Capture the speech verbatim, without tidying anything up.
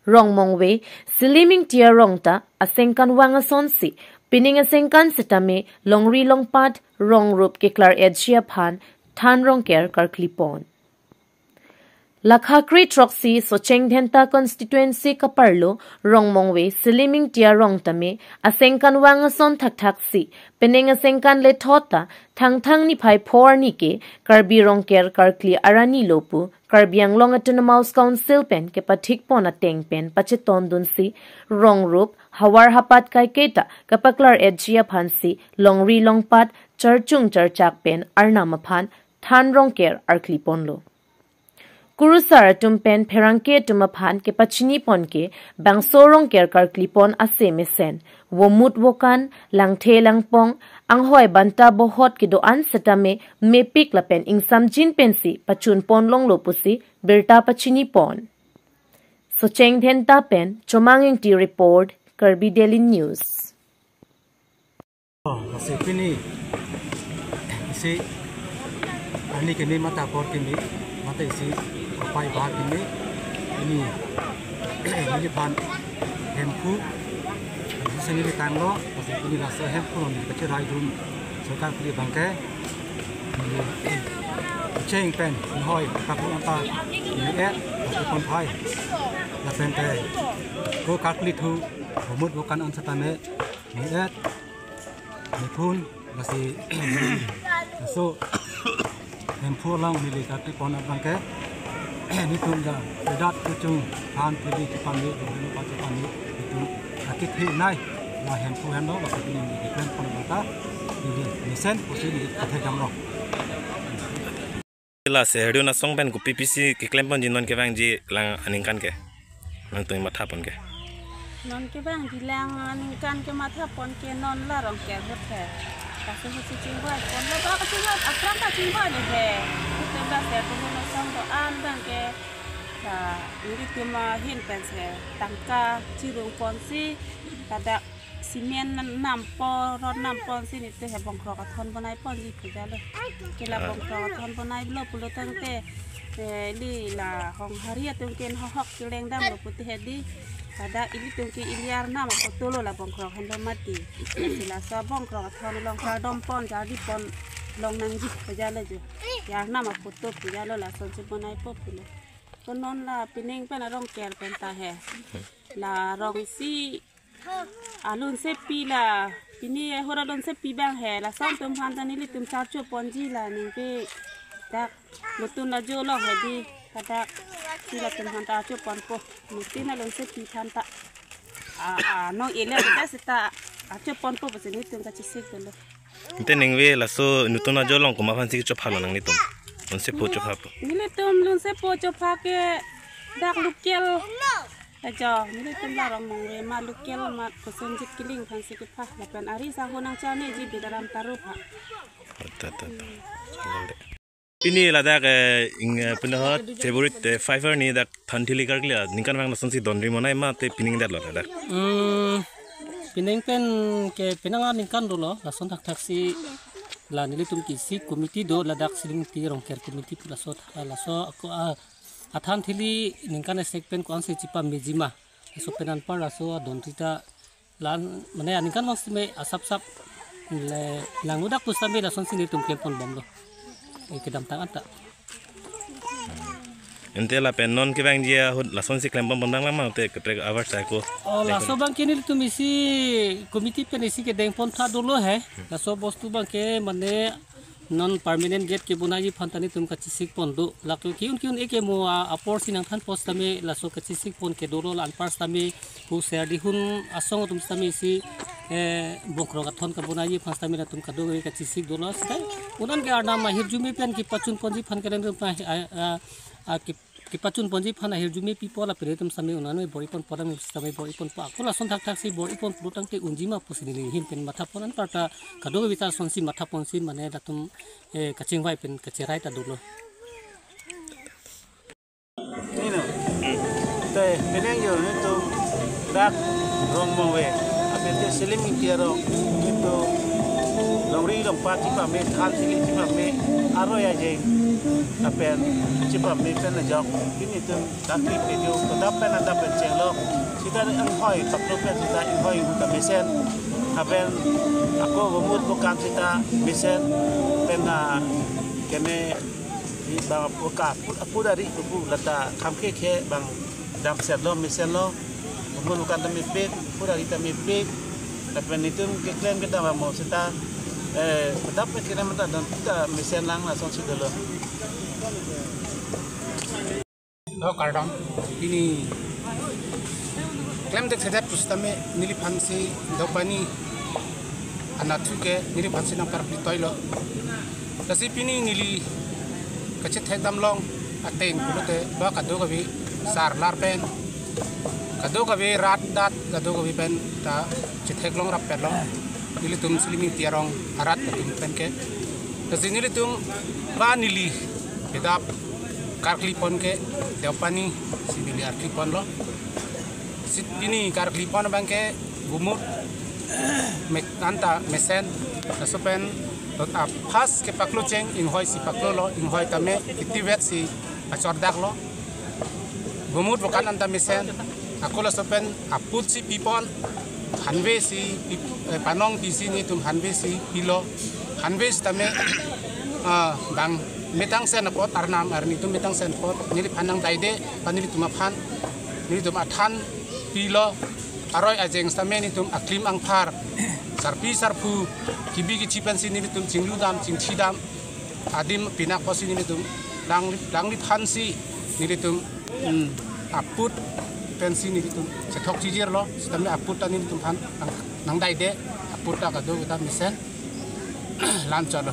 Rongmongve, Silim Ingti arong ta asengkan vang asonsi, pining asengkan setame longri longpat rong rup keklar-etji aphan than rongker karklipon. Lakha kre throksi Socheng Dhenta constituency kaparlo Rongmongve Silim Ingti arong tame asengkan vang ason thakthaksi, pining asengkan lethot ta Thangthang niphai pho arni ke Karbi Rongker Karkli Arani lo pu Karbi Anglong Autonomous Council pen kepathikpon ateng pen pachetondunsi, rong rup havar hapat kaiketa kapaklar-etji aphansi longri longpat charchung charchak pen Arnam aphan than rongker arklipon lo. Kurusar atum pen pherangke atum aphan kepachinipon ke bangso rongker karklipon ase mesen, vomut vokan, langthe langpong, anghoi banta bohot kedo-an setame mepik lapen ingsamjin pensi pachunpon longlo pusi birta pachinipon. Socheng Dhenta pen Chomang Ingti report, Karbi Daily News. Oh, lasi pini isi arni keme mate apor keme mate isi kopai bahar keme ini neliphan Hemphu, Hemphu seni le tanglo, lasi pini laso Hemphu lo ni kachiraidun sorkar kuli abangke, ini cheng pen, inghoi, kapun anta, ini eh, lasi pon phai, lapen te, ko karkli thu, vomut vokan an setame, ini eh, Mithun, lasi, laso, Hemphu along neli karklipon abangke, nelitum ja, idat kuchung, han pili chepame, dulu pa chepame, nelitum, akit hi nai, la Hemphu henlo, la pili neli klempon abangta, neli mesen, pusi neli kethe damlo. Lasi herdu nasong pen kopi pisi keklemponji non kevangji lang aningkan ke. Nangtum mathapon ke. Non kevangji lang aningkan kemathapon ke non la rongker ahut he. Kasu husi chingvai pon la ba kachingvai, aphrang kachingvai le he. Itu lasi herdu nasong do-an abangke. La, nelitum ahin pensi tangka chirungponsi, ladak cement nampo, rod namponsi nelitum he bongkrok athon bonaiponji pu jalo. Ke la, ah, bongkrok athon bonailo pulo tangte, eh, ili la Honghari atum ke hohok keleng damlo puti hedi. Ladak ilitum ke ili Arnam aphoto lo la bongkrok henlo mati. Si laso bongkrok athon along kardompon, jardipon long nangji pu jalo jo. Ke Arnam aphoto pu jalo, lasonsi bonaipo pulo. Ko non la pining pen arongker pen ta he. La rong isi alun sepi la, pini ahut alun sepi abang he, lason atum aphan ta nelitum charchoponji la ningke dak nutun ajo along hedi, kadak si latum aphan ta archoponpo, nutun alun sepi aphan ta. A, a, non ele kita seta archoponpo pusi nelitum kachesik dolo. Ante ningve laso nutun ajo along komat aphansi kechophalo nanglitum? Lun sepho chophapo? Nelitum lun sepho chopha ke dak local. Ajo, nelitum la Rongmongve ma local ma kosonjit kiling aphansi kepha. Lapen ari saho nangcharneji Bidaram Taro pha. Ta, ta, ta. Pini ladak, eh, ing, eh, pini hot February, eh, five arni dak thanthili karkli aningkan vang lasonsi donri monai mate pining detlo ladak? Hmm, pining pen ke penang aningkan dolo, lason thakthaksi la nelitum ke isi committee do, ladak Silim Ingti Rongker Committee pu laso, laso ako, ah, athanthili ningkan esek pen ko-ansi chepameji ma. Laso pen anpar laso adonri ta lan, mane aningkan vang sime asapsap le langnodak pusitame lasonsi nelitum klemponbomlo. Eh, kedamtang anta. Ante lapen non kevangji ahut lasonsi klemponbom nang lama te kaprek avar sai ko. Oh, laso abangke nelitum isi committee pen isi kedengpon tha dolo he. Laso bostu abangke mane non permanent gate kebonaiji aphan ta nelitum kachesikpon do. Lake ke-un ke-un eke mo a, apor si nangthanpo sitame laso kachesikpon ke dolo, la anpar sitame hu ser dihun asong atum sitame isi, eh, bongkrok athon kabonaiji aphan sitame latum kadokave kachesik dolo sitame. Un-an ke Arnam ahirjume pen kepachunponji aphan ke nelitum a, a, a, a, ke kepachunponji aphan ahirjume pipo lapen nelitum sitame un-an me bor-iponpo, dam sitame bor-iponpo. Ako lason thakthaksi bor-iponpo tangte unji ma pusi neli ahin pen mathapon, anparta kadokave ta lasonsi mathaponsi mane latum, eh, kachingvai pen kacherai ta dolo. Nino. Te, pining yo nelitum dak Rongmongve, aphi te Silim Ingti arong, nelitum Longri longpat chepame, than sili chepame, aroi ajeng lapen chepame pen ajok pini itum karkli video kedap pen adap pen chenglo. Sita inghoi paklo pen sita inghoi ta mesen, lapen ako bumut bukan sita mesen pen na kene i bang aput aput ari pupu lata kham kekhe bang damsetlo mesenlo. Bumut bukan ta mepik, aput ari ta mepik. Lapen itum keklem kedam amo sita, eh, kedap pen keklem ta don ta mesen lang lasonsi dolo. Oh, kardom. Pini klemdek sedet pusitame neliphansi Deopani anatthu ke neliphansi nangkarkli toilo. Lasi pini neli kachethek damlong ateng pulote ba kadokave sarlar pen, kadokave rat dat, kadokave pen ta chethek longrap petlo. Nelitum Silimi Tiarong arat atum pen ke. Lasi nelitum ba neli kedap karkli pon ke Deopani si neli arkli ponlo. Sita pini karkli pon abang ke bumut mek anta mesen, laso pen tot a first kepaklo cheng inghoi si paklolo, inghoi tame kitivet si achordaklo. Bumut bukan anta mesen, ako laso pen aput si pipon, hanve si pi-, eh, panong pisi nelitum hanve si pilo, hanve sitame, ah, bang metang sen apot arnam arni atum metang sen apot neliphan nangdaide, pan nelitum aphan, nelitum athan pilo, aroi ajeng sitame nelitum aklim angphar, sarpi sarpo, kebi kechi pensi nelitum chingludam, chingthidam, adim pinak pusi nelitum lang, langliphansi nelitum, hmm, aput pensi nelitum chethok chijirlo, sitame aput ta nelitum aphan nang, nangdaide, aput ta kadokave ta mesen, la-anchotlo.